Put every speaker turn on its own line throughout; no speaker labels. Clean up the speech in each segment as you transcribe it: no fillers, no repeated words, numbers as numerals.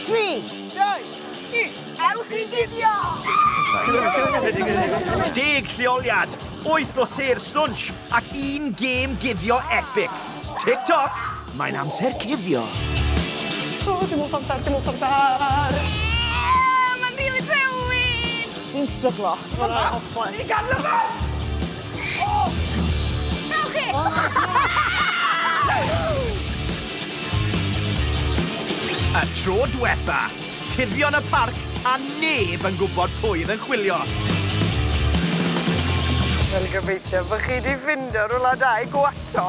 3, 2, 1, ewch i guddio!
Deg lleoliad, wyth o sêr stwnsh ac un gêm guddio epic. Tick tock, mae'n amser cuddio.
O, dim lot o amser, dim lot o amser.
Mae'n rili rhewi!
Fi'n stryglo.
Ni'n gadw fe!
Dewch chi!
Y tro dwetha, cuddio yn y parc a neb yn gwybod pwy oedd yn chwilio.
Wel, gobeithio bod chi 'di ffindo rhywle da i gwato.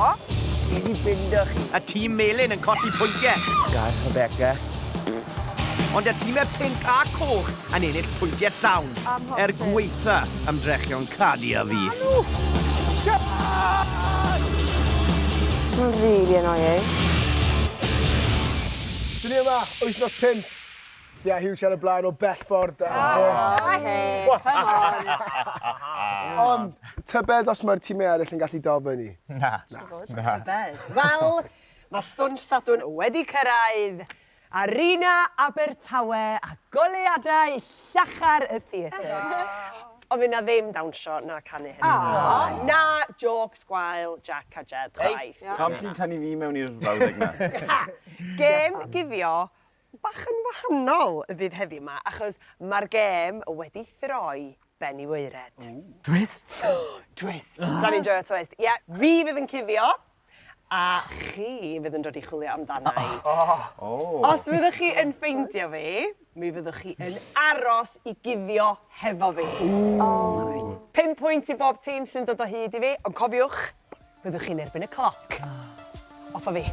Fi 'di ffindo chi.
Y tîm melyn yn colli pwyntiau.
Gareth a Beca.
Ond y timau pinc a coch yn ennill pwyntiau llawn, er gwaetha ymdrechion Cadi a fi.
Mae'n rili annoying.
Dyn ni yma, wythnos 5. Ie, Huw sy ar y blaen o bell ffordd.
Oh, okay, come on.
Ond, tybed os mae'r timau eraill yn gallu dal fyny?
Na.
Tybed. Wel, mae Stwnsh Sadwrn wedi cyrraedd Arena Abertawe a goleuadau llachar y theatr. Ond fydd 'na ddim dawnsio na canu heno. Na jôcs gwael Jac a Jed chwaith.
Pam ti'n tynnu fi mewn i'r frawddeg 'na?
Gêm guddio bach yn wahanol fydd heddiw 'ma achos mae'r gêm wedi throi ben i waered.
Twist!
Twist! Da ni'n joio twist. Ie, fi fydd yn cuddio a chi fydd yn dod i chwilio amdana i. Os fyddwch chi yn ffeindio fi, mi fyddwch chi yn aros i guddio hefo fi. 5 pwynt i bob tîm sy'n dod o hyd i fi, ond cofiwch, fyddwch chi'n erbyn y cloc. Off â fi.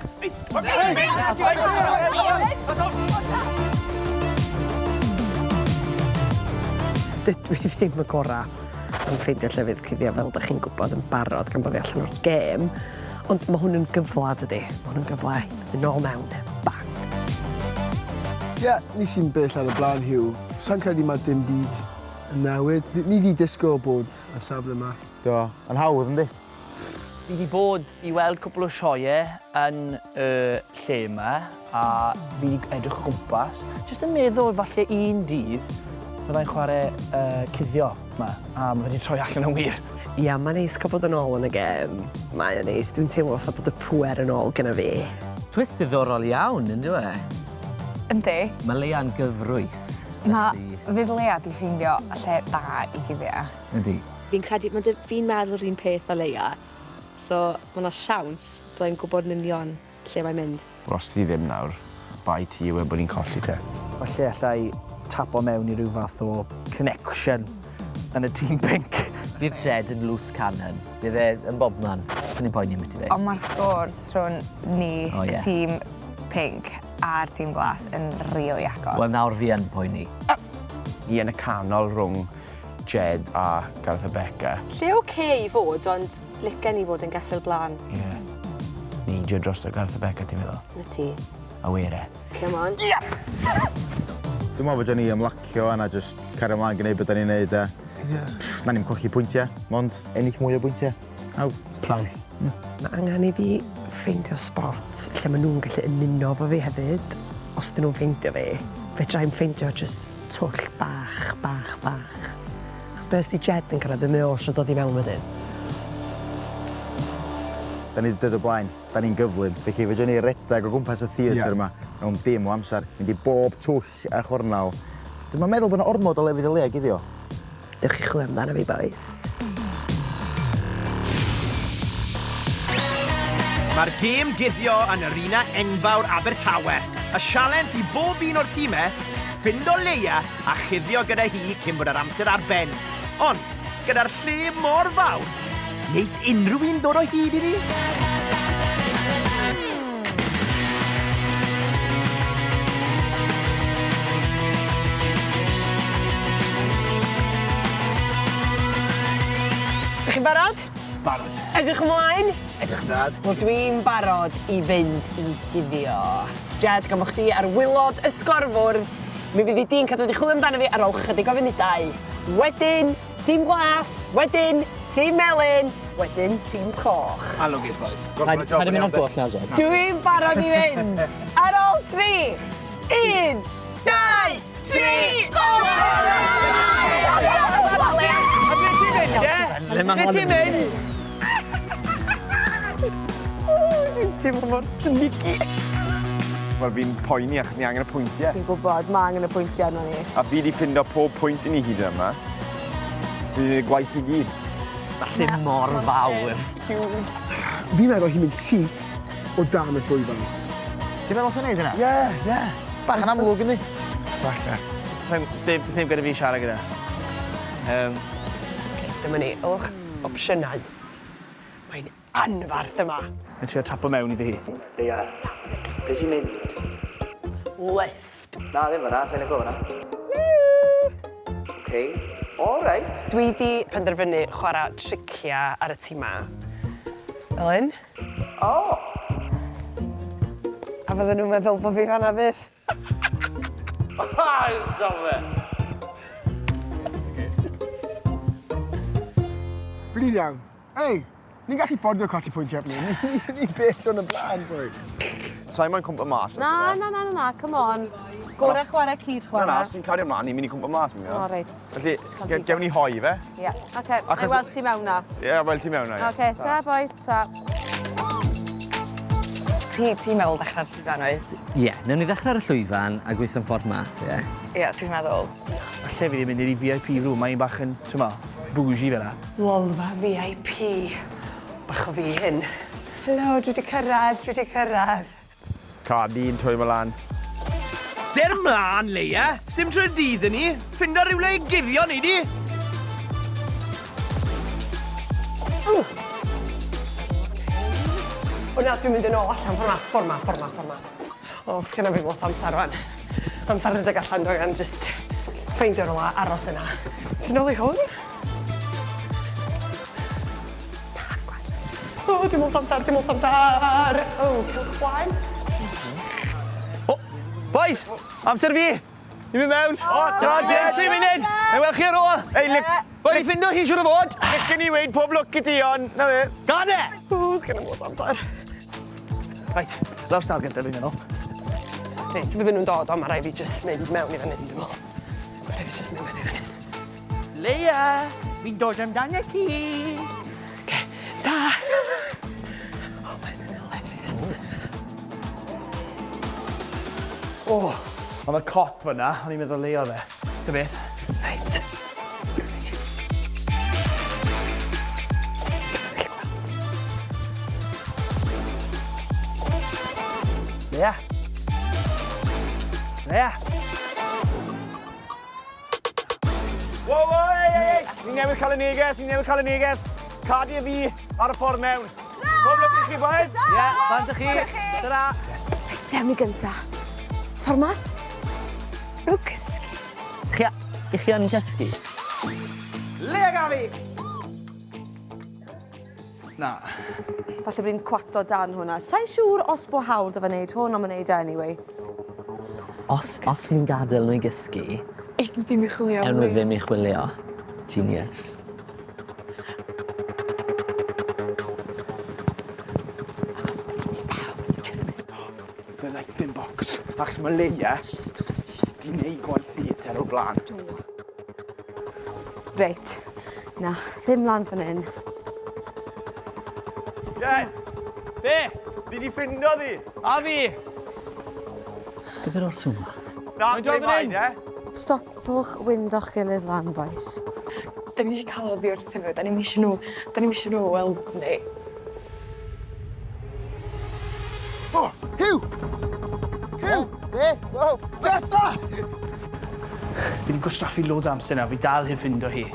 Dydw i ddim y gorau am ffeindio llefydd cuddio fel dych chi'n gwybod yn barod gan bod fi allan o'r gêm. Ond mae hwn yn gyfle dydy. Mae hwn yn gyfle i nôl mewn. Bang!
Ie, yeah, ni sy'n bell ar y blaen, Huw. Sa'n credu mae dim byd yn newid. Ni di disgwyl bod y safle yma.
Do, yn hawdd, yndi?
Fi 'di bod i weld cwpl o sioeau yn y lle 'ma a fi 'di edrych o gwmpas, jyst yn meddwl falle un dydd byddai'n chwarae uh, cuddio 'ma a ma' fe 'di troi allan yn wir.
Ia, mae'n neis cael bod yn ôl yn y gêm. Mae o'n neis. Dwi'n teimlo fatha bod y pŵer yn ôl gyda fi.
Twist diddorol iawn, yn dyw e?
Yndi.
Mae Leia'n gyfrwys.
Mae fydd Leia 'di ffeindio lle da i guddio.
Yndi.
Fi'n credu, ma' 'da fi'n meddwl yr un peth â Leia, so ma' 'na siawns byddai'n gwybod yn union lle mae'n mynd.
Wel os ti ddim nawr, bai ti yw e bod ni'n colli te.
Falle alla i tapo mewn i ryw fath o connection yn y tîm pinc.
Bydd Jed yn loose cannon. Bydd e yn bobman. Swn i'n poeni ambiti fe.
Ond mae'r scores rhwng ni,
O,
y
ie.
tîm pinc a'r tîm glas yn rili agos.
Wel nawr fi yn poeni.
Ni yn y canol rhwng Jed a Gareth a Beca.
Lle oce i fod, ond licen i fod yn geffyl blaen.
Ie. Yeah. Neidio drosto Gareth a Beca, ti'n meddwl?
Na ti.
A were.
Come on.
Dwi'n meddwl fedrwn ni ymlacio a jyst cario ymlaen gwneud beth da ni'n neud a na ni'n colli pwyntiau, mond ennill mwy o bwyntiau. Aw.
Plan.
Mae angen i fi ffeindio spot lle maen nhw'n gallu ymuno efo fi hefyd. Os dyn nhw'n ffeindio fi, fedra i'm ffeindio jyst twll bach, bach, bach. Achos be os di Jed yn cyrraedd, mae o eisiau dod i mewn wedyn.
Da ni wedi dod o blaen, da ni'n gyflym. Felly fedrwn ni redag o gwmpas y theatr
Ie.
yma mewn dim o amser. Mynd i bob twll a chornel. Dwi'n meddwl bod yna ormod o lefydd i le guddio.
Dewch i chwilio amdano fi, boys.
Mae'r gêm guddio yn arena enfawr Abertawe. Y sialens i bob un o'r tîmau ffindo Leia a chuddio gyda hi cyn bod yr amser ar ben. Ond, gyda'r lle mor fawr, wneith unrhyw un ddod o hyd iddi?
Ydych chi'n barod?
Barod.
Edrych ymlaen?
Edrych dad.
Wel, dwi'n barod i fynd i guddio. Jed, gan bo chdi ar waelod y sgorfwrdd, mi fydd i di'n cael dod i chwilio amdano fi ar ôl chydig o funudau. Wedyn, tîm glas, wedyn, tîm melyn, wedyn tîm coch.
A lwcus, boys.
Paid paid â mynd ar goll nawr, Jed.
Dwi'n barod i fynd! Ar ôl 3, 1,
Ble mae hon
yn mynd? Dwi'n teimlo mor sneaky.
Wel, fi'n poeni achos ni angen y pwyntiau.
Fi'n gwybod, mae angen y pwyntiau arno ni.
A fi di ffindo pob pwynt i ni hyd yma. Fi wedi gwneud gwaith i gyd.
Falle mor fawr.
Huge.
Fi'n meddwl hi'n mynd syth o dan y llwyfan.
Ti'n meddwl sy'n neud hynna?
Ie, ie.
Bach yn amlwg, yndi?
Falle.
Sneb, sneb gyda fi siarad gyda.
Dyma ni, ylwch opsiynau. Mae'n anfarth yma.
Yn trio tapo mewn iddi hi.
Leia, ble ti'n mynd?
Left.
Na, ddim fyna, sa'n lico fyna. OK, all right.
Dwi di penderfynu chwarae triciau ar y tîm ma. Fel hyn.
O!
A fydden nhw'n meddwl bod fi fanna fydd.
Stop it!
Blin iawn. Ei, ni'n gallu fforddio colli pwyntiau fan hyn. Ni beth o'n y blaen, boi.
Sa'i moyn cwmpa mas.
Na, na, na, na, na, come on. Gorau chwarae cyd
Na,
chwarae.
na, os ti'n cario ymlaen, ni'n mynd i cwmpa mas.
O, reit.
Felly, gewn ni hoi fe.
Ie, oce, na i weld ti mewn na.
Ie, weld ti mewn na.
Oce, ta boi, ta.
Ti'n meddwl dechrau'r llwyfan, oed?
Ie, yeah, newn ni ddechrau ar y llwyfan a gweithio'n ffordd mas, ie.
Ie, yeah, dwi'n meddwl.
Falle fi ddim mynd i'r VIP room, mae'n bach yn, ti'n ma, bougie fel 'na.
Lolfa VIP. Bach o fi hyn. Helo, dwi wedi cyrraedd, dwi wedi cyrraedd.
Cadi'n twymo lan.
Der mlaen, Leia. Sdim trwy'r dydd yn ni. Ffindo rhywle i guddio ni di.
O na, dwi'n mynd yn ôl allan ffordd ma, ffordd ma, ffordd ma, ffordd ma. O, sgynna fi lot amser rwan. Amser rhedeg allan, dwi'n angen just ffeindio rhywle aros yna. Ti'n ôl i hwn? Na, gwell. O, dim lot amser, dim lot amser. O, cylch blaen.
O, boys, amser fi. Ni'n mynd mewn. O, ta, Jed, 3 munud. Na i weld chi ar ôl.
Ei, lic...
Wel, i ffindo hi siŵr o fod.
Licen i weud pob lwc i ti, ond, na fe.
Gad e!
O, sgynna lot amser.
Reit, lawr stâr gyntaf fi'n meddwl.
Reit, fydden nhw'n dod, ond mae rhaid fi just mynd mewn i fan hyn, dwi'n meddwl. Mae rhaid fi just mynd mewn i fan hyn.
Leia, fi'n dod amdano ti.
Oce, ta! O, mae'n hilarious.
O, ond y cot fyna, o'n i'n meddwl Leia oedd e. Ta beth?
Reit.
Leia. Leia.
Wo, wo, ei, ei, ei! Ni newydd cael y neges, ni newydd cael y neges. Cadi a fi ar y ffordd mewn. Pob lwc i chi, boys.
Ie, bant â chi. Ta-ra.
Fewn i gynta. Ffordd ma?
Nhw cysgu.
Chi, i chi yn cysgu?
Leia Gafi!
Na.
Falle bod ni'n cwato dan hwnna. Sa'n siŵr os bo hawl da fe wneud hwn, ond mae'n neud e anyway.
Os ni'n gadael nhw i gysgu,
Eith nhw ddim i chwilio.
ewn nhw ddim i chwilio. Genius.
The lightning box. Achos mae Leia di wneud gwaith theatr o'r blaen.
Reit. Na, ddim lan fan hyn.
Ie,
Be?
fi di ffindo di.
A fi!
Beth yw'r sŵn ma?
Na,
Mae'n dod
ble
fan hyn.
mae, ie?
Stopwch windo'ch gilydd lan, boys.
Da ni eisiau cael oddi wrthyn nhw, da ni'n eisiau nhw, da ni'n eisiau nhw weld ni.
O, Huw! Huw!
Be? Wow!
Jetha!
Fi wedi gwastraffu loads o amser nawr, fi dal heb ffindo hi.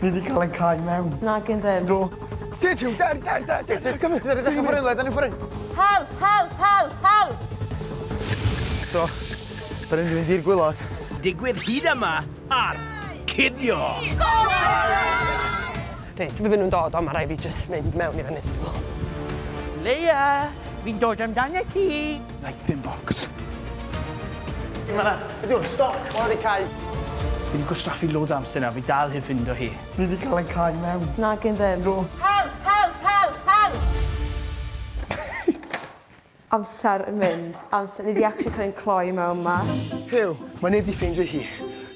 Ni wedi cael ein cau mewn.
Na, gyn ddim.
Do. Ti, Huw, der, der, der, der, der, come here.
Dyn ni'n dechrau ffordd un, dyn ni'n ffordd un.
Hel, hel, hel, hel!
Do. Dyn ni'n mynd i'r gwaelod.
Digwydd hyd yma ar Cuddio.
Reit, fydden nhw'n dod, ond mae rhaid fi just mynd mewn i fan hyn, dwi'n meddwl.
Leia, fi'n dod amdano ti.
Lightning box.
Fyna, beth yw'n stoc, mae'n wedi cau.
Fi wedi gwastraffu loads o amser nawr, fi dal heb ffindo hi.
Ni wedi cael ein cau mewn.
Na, gyn ddim. Hel, hel, hel, hel! Amser yn mynd. Amser. Ni wedi actually cael ein cloi mewn ma.
Huw, mae neb di ffeindio hi.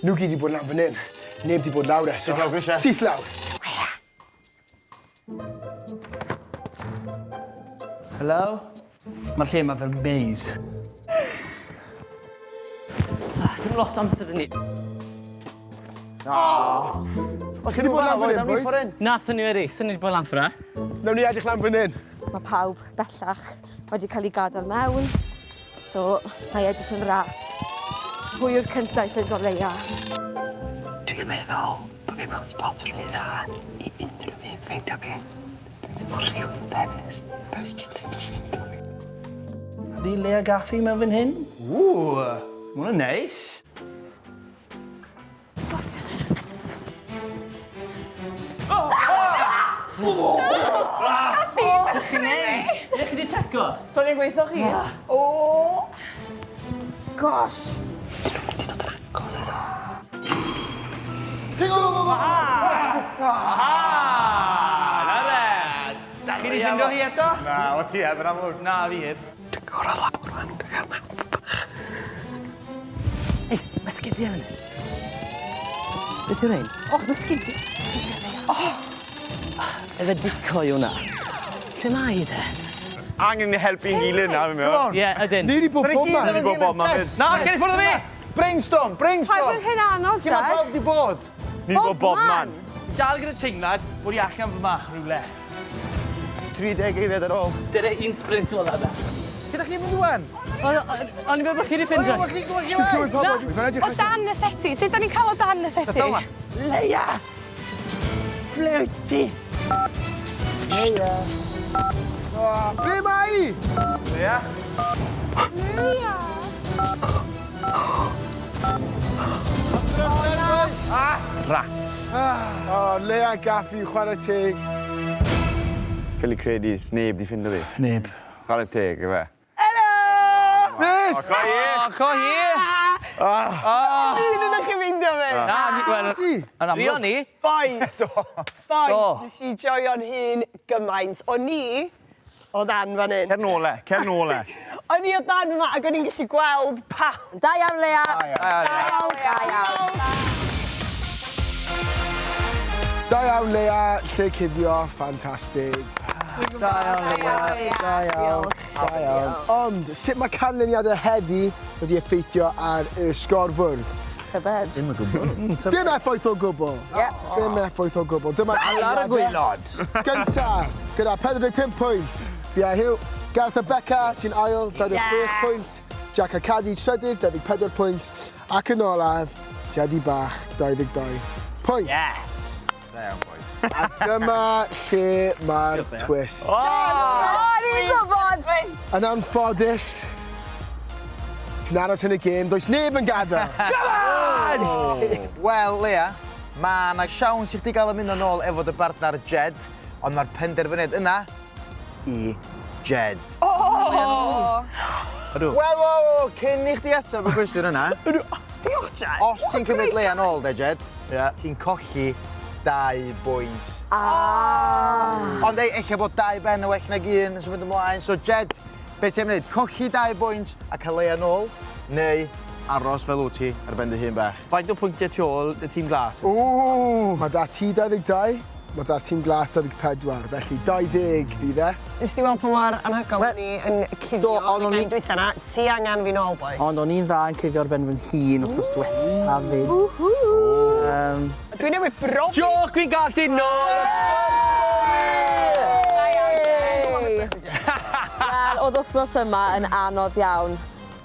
Nhw gyd di bod lan fan hyn. Neb di bod lawr eto.
Syth lawr grisiau.
Syth lawr.
Hello? Mae'r lle yma fel maze.
Ah, Dim lot o amser 'da ni.
Oh! Chi wedi bod lan fan hyn, boys?
Na, swn i wedi. Swn i wedi bod lan ffordd.
Nawn ni edrych lan fan hyn.
Mae pawb bellach wedi cael ei gadael mewn, so mae e jyst yn ras. Pwy yw'r cyntaf i ffindo Leia?
Dwi'n meddwl bod fi mewn spot rhy dda i unrhyw un ffeindio fi. Dwi'n teimlo rhyw nerfus. Beth jyst yn ffeindio fi.
Ydy Leia Gaffi mewn fan hyn? Ww, ma' hwnna'n neis.
Beth chi'n neud? Ydych chi wedi checo?
So ni'n gweithio chi? O! Gosh!
Aha! Na fe! Chi wedi ffindo hi eto?
Na, o ti heb yn amlwg.
Na, fi heb.
Dwi'n gorau lawr rwan, dwi'n cael map.
Ei, mae sgidiau fan hyn. Beth yw'r ein? O, mae sgidiau. Sgidiau Leia. O! Efe decoy hwnna. Lle mae hi de?
Angen ni helpu'n gilydd na, fi'n meddwl.
Ie, ydyn.
Ni wedi bod bob man.
Ni wedi bod bob man fyd.
Na, cer i ffwrdd o fi!
Brainstorm, brainstorm!
Paid bod hyn anodd,
Lle mae
Jed.
pawb 'di bod?
Ni wedi bod bob man.
Dal gyda teimlad bod hi allan fyma rhywle.
30 eiliad ar ôl.
Dyna un sprint ola fe.
Gyda chi mynd wan?
O'n i'n meddwl bod chi wedi ffindo.
Chi gwybod chi
O dan y seti. Sut da ni'n cael o dan y seti?
Leia! Ble wyt ti?
Leia. Ble mae hi?
Leia?
Leia!
Rats.
O, Leia Gaffi, chwarae teg.
Ffili credu sneb di ffindo fi.
Neb.
Chwarae teg, yfe.
Beth?
O, co hi!
O, co hi!
Un yn eich ffeindio fi.
Na, ni, wel,
Ti?
yn amlwg.
Trio ni.
Boys! Boys,
Do.
nes i joio'n hun gymaint. O'n i o dan fan hyn.
Cer nôl e, cer nôl e.
O'n i o dan yma ac o'n i'n gallu gweld pawb.
Da iawn, Leia!
Da iawn,
Da iawn.
Da iawn, Leia. Lle cuddio, ffantastig.
Da iawn, Leia.
Da iawn. Da iawn. Ond, sut mae canlyniadau heddi wedi effeithio ar y sgorfwrdd?
Tybed.
Dim yn gwybod.
Dim effaith o gwbl. Dim effaith o gwbl. Dyma'r
Ar y
canlyniadau.
gwaelod.
Gynta, gyda 45 pwynt, fi a Huw. Gareth a Beca sy'n ail, 26 pwynt. Jack a Cadi trydydd, 24 pwynt. Ac yn olaf, Jedi Bach, 22 pwynt.
Yeah.
Da iawn, boi.
A dyma lle mae'r twist.
O, ni'n gwybod!
Yn anffodus, ti'n aros yn y gêm, does neb yn gadael.
Come on!
Wel, Leia, mae yna siawns i chdi gael ymuno nôl efo dy bartner Jed, ond mae'r penderfyniad yna i Jed.
O!
Wel, o, o, cyn i chdi ateb y cwestiwn yna,
Diolch, Jed.
os ti'n cymryd Leia nôl, de, Jed,
Ie.
ti'n colli 2 bwynt.
Ah.
Ond ei, ella bod 2 ben yn well nag un yn symud ymlaen. So, Jed, be ti'n mynd? Colli 2 bwynt a cael Leia nôl, neu aros fel wyt ti ar ben dy hun bach?
Faint o pwyntiau tu ôl y tîm glas?
Ww!
Mae da ti 22, mae da'r tîm glas 24, felly 20 fydd e.
Nes ti weld pa mor anhygoel o'n i yn cuddio
Do, ond
yn y
o'n i-
gêm dwytha na. Ti angen fi nôl, boi.
Ond o'n i'n dda yn cuddio ar ben fy hun wythnos diwetha fyd.
Dwi newydd brofi.
Joc, fi'n gael ti nôl!
Wel, oedd wythnos yma yn anodd iawn,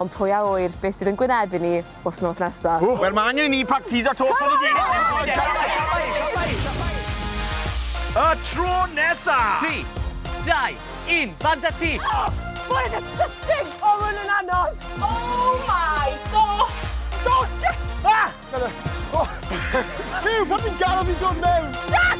ond pwy a ŵyr beth fydd yn gwynebu ni wythnos nesaf.
Wel, mae angen i ni practiso to fan i gyd. Y tro nesa!
3, 2, 1, bant â ti!
Mae'n disgusting!
O, ma' hwn yn anodd.
Oh my gosh! Gosh, Jack!
Huw, pan ti'n gadael fi dod mewn?
Jack!